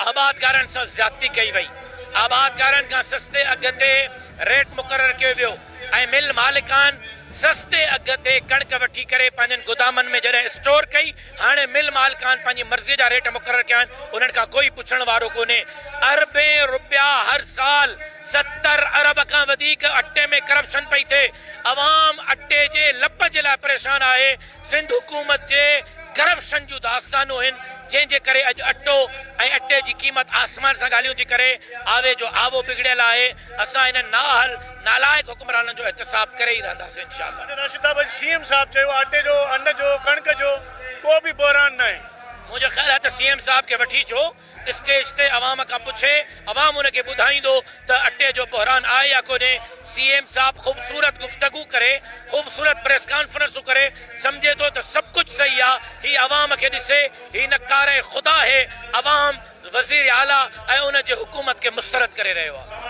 آبادگارن سان زيادتي ڪئي وئي، آبادگارن کان سستي اگهه تي ريٽ مقرر ڪيو ويو ۽ مل مالڪان سستي اگهه تي ڪڻڪ وٺي ڪري پنهنجن گدامن ۾ جڏهن اسٽور ڪئي، هاڻي مل مالڪان پنهنجي مرضي جا ريٽ مقرر ڪيا آهن، انهن کان ڪوئي پڇڻ وارو ڪونهي، اربين رپيا هر سال 70 ارب کان وڌيڪ اٽي ۾ ڪرپشن پئي ٿئي، عوام اٽي جي لپ جي لاء پريشان آهي، سنڌ حڪومت جي ڪرپشن جون داستانون هن جنهن جي ڪري اڄ اٽو ۽ اٽي جي قيمت آسمان سان ڳالهيون ٿي ڪري، آوي جو آوو بگڙيل آهي، اسان انهن نااهل نالائق حڪمرانن جو احتساب ڪري ئي رهنداسين انشاء الله. اڄ راشد صاحب اڄ سي ايم صاحب چيو آٽي جو ان جو ڪڻڪ جو ڪو به بحران ناهي. منهنجو خيال آهي ته سي ايم صاحب کي وٺي اچو اسٽيج تي عوام کان پڇي عوام ان کي ٻڌائيندو ته اٽي جو بحران آهي يا ڪونهي سي ايم صاحب خوبصورت گفتگو ڪري خوبصورت پريس ڪانفرنسون ڪري سمجهي ٿو ته سڀ ڪجهه صحيح آ هي عوام کي ڏسي هي نڪاره خدا هي عوام وزير اعليٰ ۽ ان جي حڪومت کي مسترد ڪري رهيو آ.